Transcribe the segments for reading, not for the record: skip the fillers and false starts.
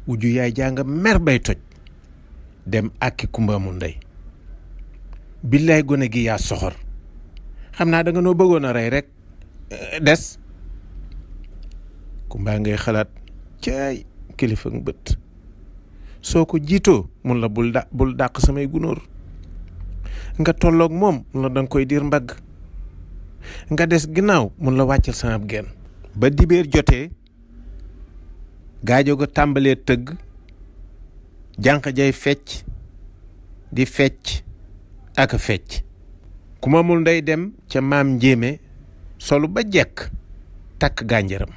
wujju yaay jàng mer bay toj dem àkki kumba amul ndey. billaay gone gi yaa soxor xam naa da nga noo bëggoon a rey rek des. kumba ngay xalaat caay kilifa nga bët soo ko jiitoo mun la bul dàq samay gunóor nga tolloog moom mun la danga koy diir mbagg nga des ginnaaw mun la wàccal sama genn. ba dibéer jotee gaajo ga tàmbalee tëgg jànq jay fecc di fecc ak a fecc. ku ma amul ndey dem ca maam njéeme solu ba jekk takk gànjaram.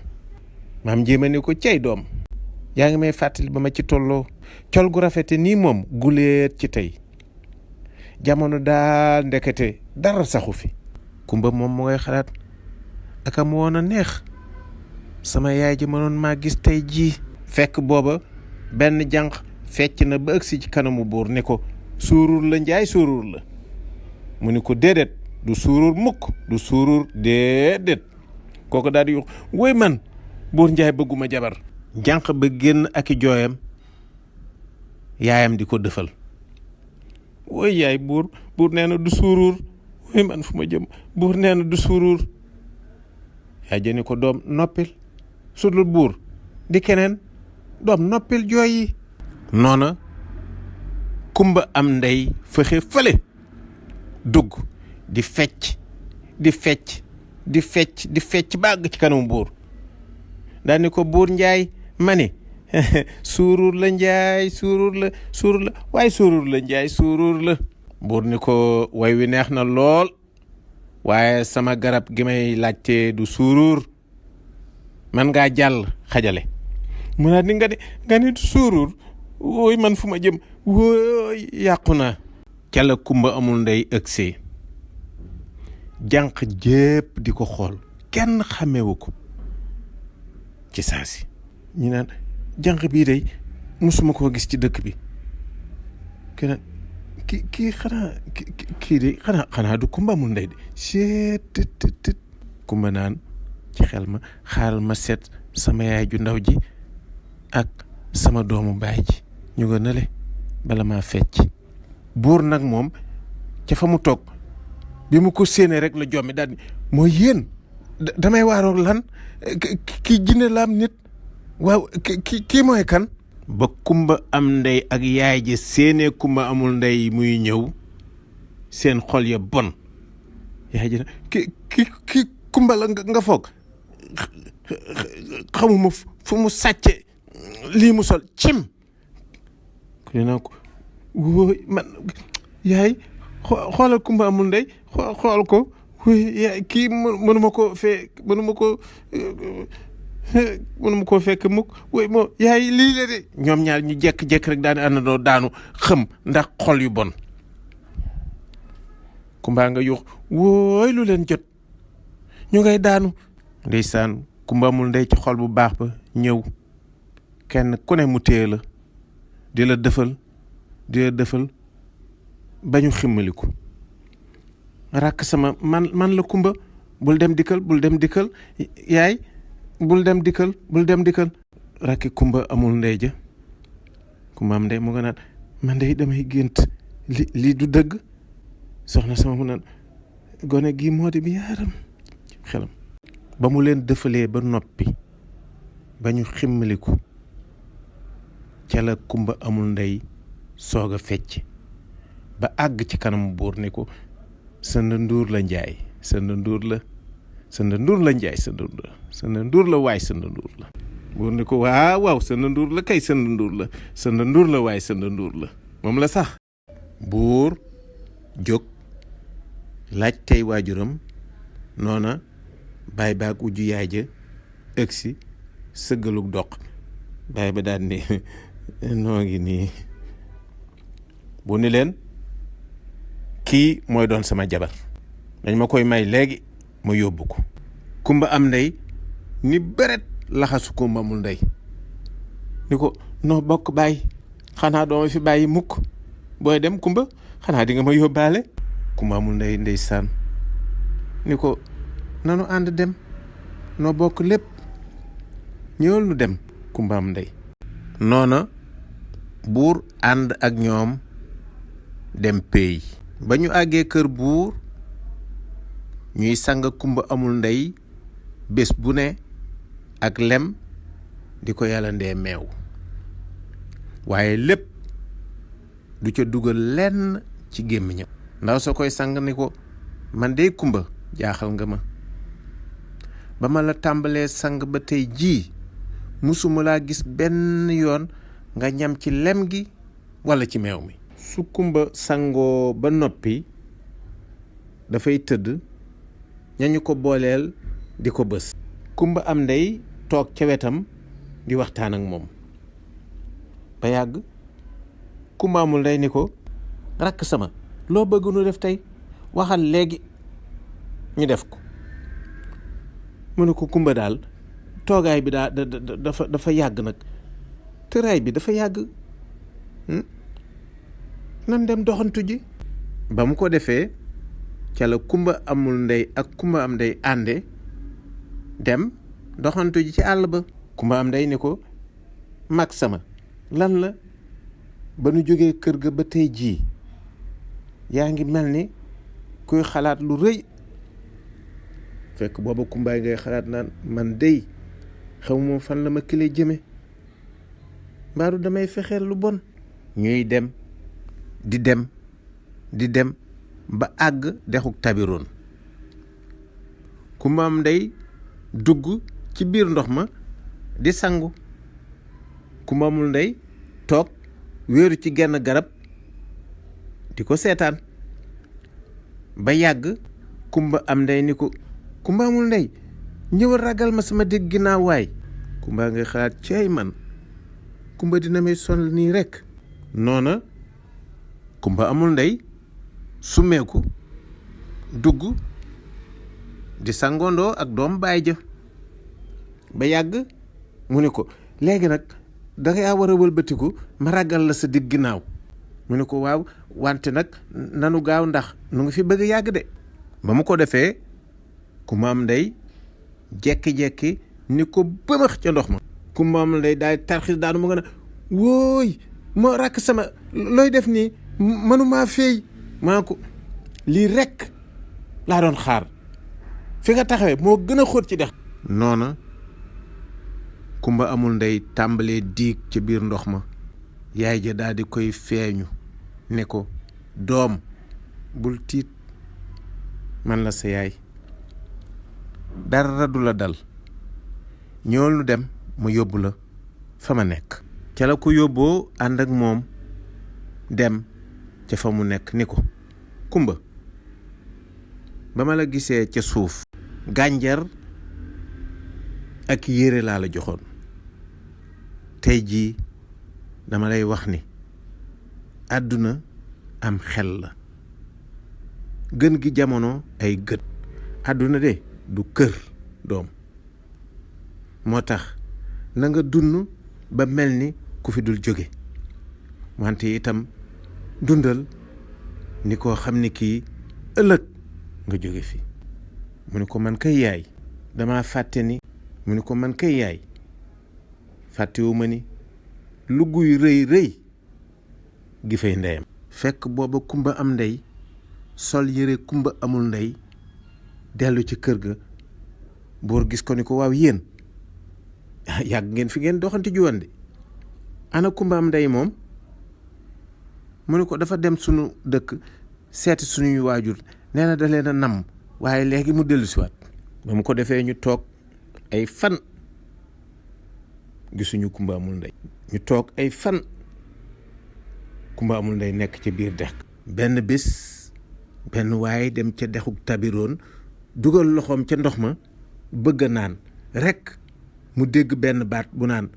maam njéeme ni ko cey doom yaa ngi may fàttali ba ma ci tolloo col gu rafete nii moom guleet ci tey jamono daal ndekete dara saxu fi. kumba moom mu ngay xalaat aka mu woon a neex sama yaay ji mënoon maa gis tey jii. fekk booba benn jànq fecc na ba ëgsi ci kanamu buur ni ko suurur la njaay suurur la. mu ni ko déedéet du suurur mukk du suurur déedéet. kooku daal di wax woy man buur njaay bëgguma jabar. jànq ba génn ak i jooyam yaayam di ko dëfal. woy yaay buur nee na du suurur woy man fu ma jëm buur nee na du suurur. yaay jëni ko doom noppil sudul buur di keneen doom noppil jooy yi. noona kumba am ndey fexe fële dugg di fecc di fecc di fecc di fecc bàgg ci kanamu buur daal ni ko buur njaay ma ni suurur la njaay suurur la waaye suurur la njaay suurur la. buur ni ko way wi neex na lool waaye sama garab gi may laajte du suurur man ngaa jàll xajale. mu naa ni nga ni du suurur wooy man fu ma jëm wooy yàqu naa. ca la kumba amul ndey ëgsee jànq jépp di ko xool kenn xàmmewu ko ci saasi. ñu naan jànq bii day musuma koo gis ci dëkk bi keneen kii xanaa kii de xanaa du kumba amul ndey de seet kumba naan ci xel ma xaaral ma seet sama yaay ju ndaw ji ak sama doomu baay ji ñu nga nële bala maa fecc. buur nag moom ca fa mu toog bi mu ko séenee rek la jommi daal ni mooy yéen damay waaroog lan kii jinne laam nit waaw kii mooy kan. ba kumba am ndey ak yaay ji séenee kumba amul ndey muy ñëw seen xol ya bon. yaay ji nag ki kumba la nga foog xamuma fu mu sàcce lii mu sol cim. ku ne naa ko wóoy man yaay xoolal kumba amul ndey xool ko yaay kii mënuma koo fekk mukk wóoy moo yaay lii la de. ñoom ñaar ñu jekk-jekk rek daani àndandoo daanu xëm ndax xol yu bon. kumba nga yuux wóoy lu leen jot ñu ngay daanu. ndeysaan kumba amul ndey ci xol bu baax ba ñëw kenn ku ne mu téye la di la dëfal ba ñu ximmaliku. rakk sama man la kumba bul dem dikkal yaay bul dem dikkal. rakki kumba amul ndey ja kumba am ndey mu nga naan man ndey damay gént lii du dëgg. soxna sama mu naan gone gii moo di bi yaaram xelam. ba mu leen dëfalee ba noppi ba ñu ximmaliku ca la kumba amul ndey soog a fecc ba àgg ci kanamu buur ni ko sënd nduur la njaay sënd nduur la njaay sënd nduur la waay sënd nduur la. buur ni ko waaw sënd nduur la kay sënd nduur la waay sënd nduur la moom la sax. buur jóg laaj tey waajuram noona baay baag wujju yaay ja ëgsi sëggalug doq baay ba daal ni noo ngi nii. bu ni leen kii mooy doon sama jabar dañ ma koy may léegi ma yóbbu ko. kumba am ndey ni beret laxasu kumba amul ndey ni ko noo bokk bàyyi xanaa dooma fi bàyyi mukk booy dem kumba xanaa di nga ma yóbbaale. kumba amul ndey ndeysaan ni ko nanu ànd dem noo bokk lépp ñëwal nu dem kumba am ndey. noona buur ànd ak ñoom dem péey ba ñu àggee kër buur ñuy sang kumba amul ndey bés bu ne ak lem di ko yàllandee meew waaye lépp du ca dugal lenn ci gémmiñam ndaw sa koy sang ni ko man dey kumba jaaxal nga ma ba ma la tàmbalee sang ba tey jii musuma laa gis benn yoon nga ñam ci lem gi walla ci meew mi su kumba sangoo ba noppi dafay tëdd ñañu ko booleel di ko bës kumba am ndey toog ca wetam di waxtaan ak moom ba yàgg kumba amul ndey ni ko rakk sama loo bëgg nu def tey waxal léegi ñu def ko mu ne ko kumba daal toogaay bi dafa yàgg nag tëraay bi dafa yàgg nan dem doxantu ji ba mu ko defee ca la kumba amul ndey ak kumba am ndey ànde dem doxantu ji ci àll ba kumba am ndey ni ko mag sama lan la ba nu jógee kër ga ba tey jii yaa ngi mel ni kuy xalaat lu rëy fekk booba kumbaay ngay xalaat naan man dey xaw moom fan la ma kile jëme mbaaru damay fexeel lu bon ñuy dem di dem ba àgg dexuk tabiroon kumba am ndey dugg ci biir ndox ma di sangu kumba amul ndey toog wéeru ci genn garab di ko seetaan ba yàgg kumba am ndey ni ko kumba amul ndey ñëwal ragal ma sama dégg ginnaaw waay kumba ngay xalaat cey man kumba dina may sonal nii rekk noona kumba amul ndey summeeku dugg di sangondoo ak doom baay ja ba yàgg mu ne ko léegi nag danga war a wëlbatiku ma ragal la sa digg ginnaaw mu ne ko waaw wante nag nanu gaaw ndax nu ngi fi bëgg yàgg de ba mu ko defee kumba am ndey jekki-jekki ni ko bëmëx ca ndox ma kumba am ndey daal tarxis daanu mu nga ne wóoy moo rakk sama looy def nii mënumaa feey maa ko lii rekk laa doon xaar fi nga taxawee moo gën a xóot ci dex noona kumba amul ndey tàmbalee diig ca biir ndox ma yaay ja daal di koy feeñu ne ko doom bul tiit man la sa yaay dara du la dal ñëwal nu dem ma yóbbu la fa ma nekk ca la ko yóbboo ànd ak moom dem ca fa mu nekk ni ko kumba ba ma la gisee ca suuf gànjar ak yére laa la joxoon tey jii dama lay wax ni àdduna am xel la gën gi jamono ay gët àdduna de du kër doom moo tax na nga dund ba mel ni ku fi dul jóge wante itam dundal ni koo xam ni kii ëllëg nga jóge fi mu ne ko man kay yaay dama fàtte ni mu ne ko man kay yaay fàttewu ma ni lu guy rëy rëy gi fay ndeyam fekk booba kumba am ndey sol yére kumba amul ndey dellu ci kër ga buur gis ko ni ko waaw yéen yàgg ngeen fi ngeen doxanti juwan de ana kumba am ndey moom mu ne ko dafa dem sunu dëkk seeti suñuy waajur nee na da leen a namm waaye léegi mu dellu siwaat ba mu ko defee ñu toog ay fan gisuñu kumba amul ndey ñu toog ay fan kumba amul ndey nekk ca biir dex benn bés benn waaye dem ca dexuk tabiroon dugal loxoom ca ndox ma bëgg a naan rekk mu dégg benn baat bu naan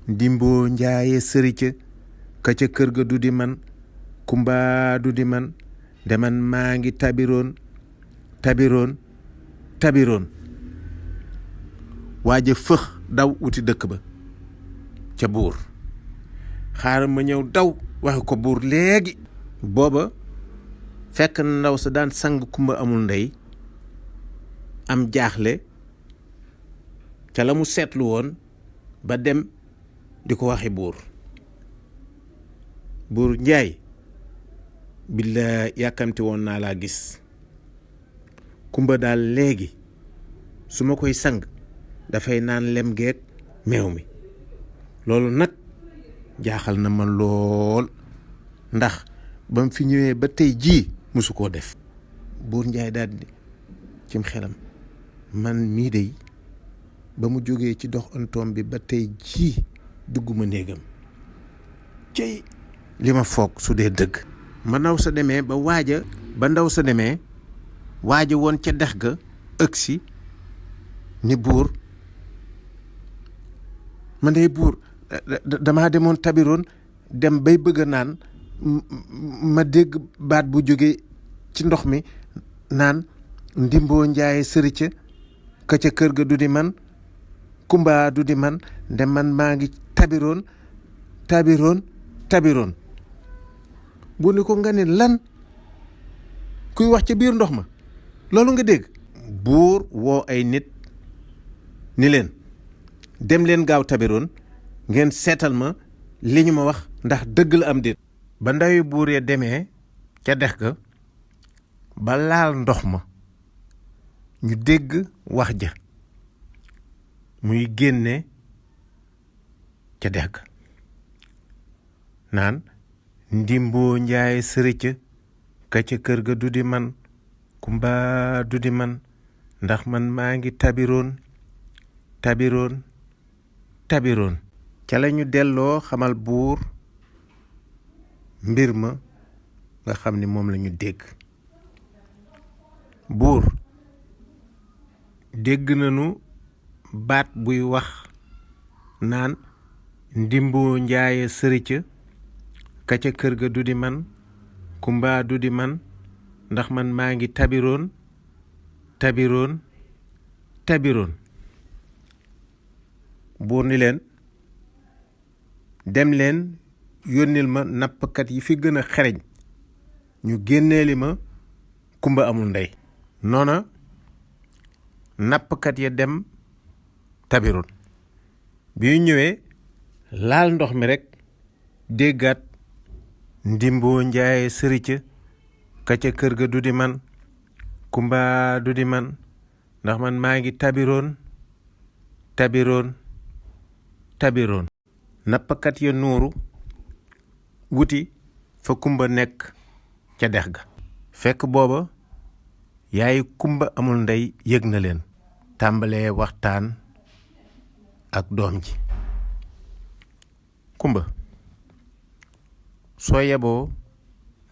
ndimboo njaaye sërica ka ca kër ga du di man kumba du di man deman maa ngi tabiroon waaja fëx daw wuti dëkk ba ca buur xaaral ma ñëw daw waxe ko buur léegi booba fekk na ndaw sa daan sang kumba amul ndey am jaaxle ca la mu seetlu woon ba dem di ko waxi buur njaay billa yàkkamti woon naa laa gis. Kumba daal léegi su ma koy sang dafay naan lem geeg meew mi loolu nag jaaxal na ma lool ndax ba mu fi ñëwee ba tey jii musu koo def. buur njaay daal di cim xelam man mii dey ba mu jógee ci dox antoom bi ba tey jii dugguma néegam cey li ma foog su dee dëgg. ba ndaw sa demee waaja woon ca dex ga ëgsi ni buur man dey buur damaa demoon tabiroon dem bay bëgg a naan ma dégg baat bu jóge ci ndox mi naan ndimboo njaaye sëricë ka ca kër ga du di man kumba du di man nde man maa ngi tabiroon bu ni ko nga ne lan kuy wax ca biir ndox ma loolu nga dégg. buur woo ay nit ni leen dem leen gaaw tabiroon ngeen seetal ma li ñu ma wax ndax dëgg la am déet. ba ndawi buur ya demee ca dex ga ba laal ndox ma ñu dégg wax ja muy génne ca dex ga naan ndimboo njaay sëricë ka ca kër ga du di man kumba du di man ndax man maa ngi tabiroon ca la ñu delloo xamal buur mbir ma nga xam ni moom la ñu dégg. buur dégg nañu baat buy wax naan ndimboo njaaye sëricë ka ca kër ga du di man kumba du di man ndax man maa ngi tabiroon buur ni leen dem leen yónnil ma nappkat yi fi gën a xereñ ñu génneeli ma kumba amul ndey. noona nappkat ya dem tabiroon bi ñu ñëwee laal ndox mi rekk déggaat ndimboo njaaye sëricë ka ca kër ga du di man kumba du di man ndax man maa ngi tabiroon nappkat ya nuuru wuti fa kumba nekk ca dex ga. fekk booba yaay kumba amul ndey yëg na leen tàmbalee waxtaan ak doom ji. kumba soo yeboo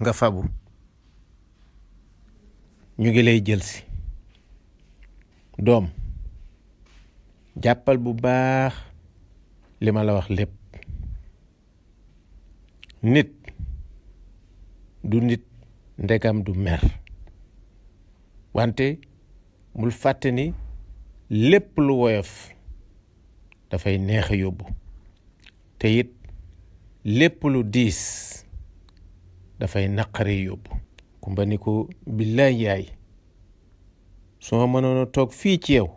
nga fabu ñu ngi lay jëlsi. doom jàppal bu baax li ma la wax lépp. nit du nit ndegam du mer wante bul fàtte ni lépp lu woyof dafay neex a yóbbu te it lépp lu diis dafay naqari yóbbu. kumba ni ko billaay yaay soo mënoon a toog fii ci yow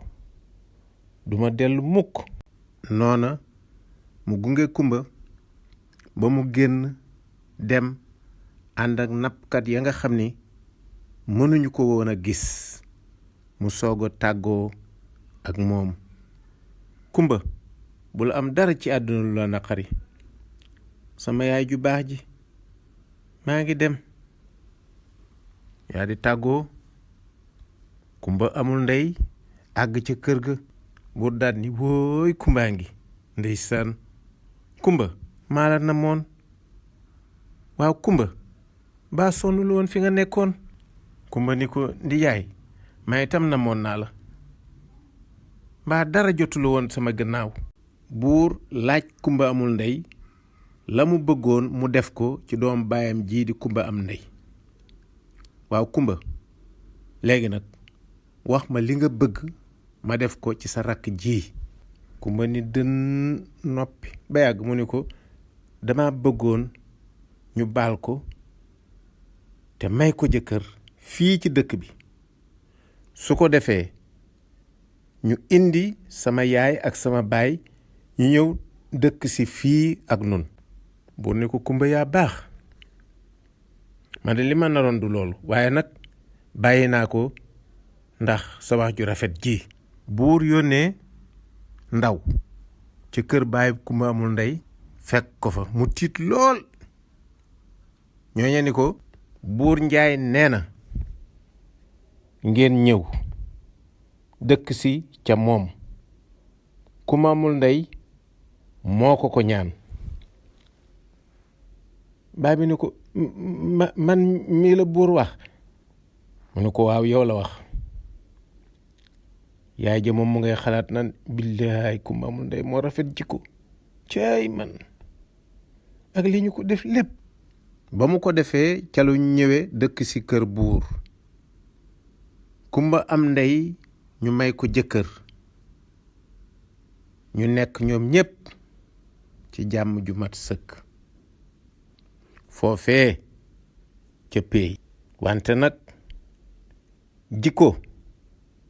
duma dellu mukk. noona mu gunge kumba ba mu génn dem ànd ak nappkat ya nga xam ni mënuñu ko woon a gis mu soog a tàggoo ak moom. kumba bul am dara ci àdduna lu la naqari sama yaay ju baax ji maa ngi dem. yaa di tàggoo. kumba amul ndey àgg ca kër ga buur daat ni wóoy kumbaa ngi ndeysaan kumba maa la namoon. waaw kumba baa sonnul woon fi nga nekkoon. kumba ni ko ndi yaay maa itam namoon naa la mbaa dara jotul woon sama gannaaw. buur laaj kumba amul ndey la mu bëggoon mu def ko ci doom baayam jii di kumba am ndey. waaw kumba léegi nag wax ma li nga bëgg ma def ko ci sa rakk ji. kumba ni dën noppi ba yàgg mu ni ko dama bëggoon ñu baal ko te may ko jëkkër fii ci dëkk bi su ko defee ñu indi sama yaay ak sama baay ñu ñëw dëkk si fii ak nun. buur ne ko Kumba yaa baax, man de li ma naroon du loolu, waaye nag bàyyi naa ko ndax sa wax ju rafet ji. buur yónnee ndaw ci kër baay Kumba amul ndey fekk ko fa, mu tiit lool. ñooñe ni ko buur Njaay nee na ngeen ñëw dëkk si ca moom, Kumba amul ndey moo ko ñaan. baay bi ni ko man mii la buur wax. mu ne ko waaw yow la wax. yaay ja moom mu ngay xalaat nan billaay Kumba amul ndey moo rafet jikko, caay man ak li ñu ko def lépp. ba mu ko defee ca lu ñëwee dëkk si kër buur. Kumba am ndey ñu may ko jëkkër, ñu nekk ñoom ñépp ci jàmm ju mat sëkk foofee ca péey. wante nag jikko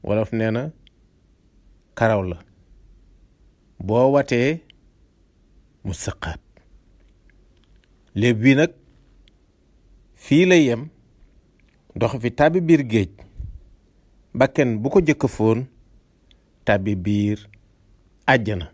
wolof nee na karaw la, boo watee mu sëqaat. léeb bi nag fii lay yem, dox fi tàbbi biir géej, bakken bu ko jëkk foon tàbbi biir àjjana.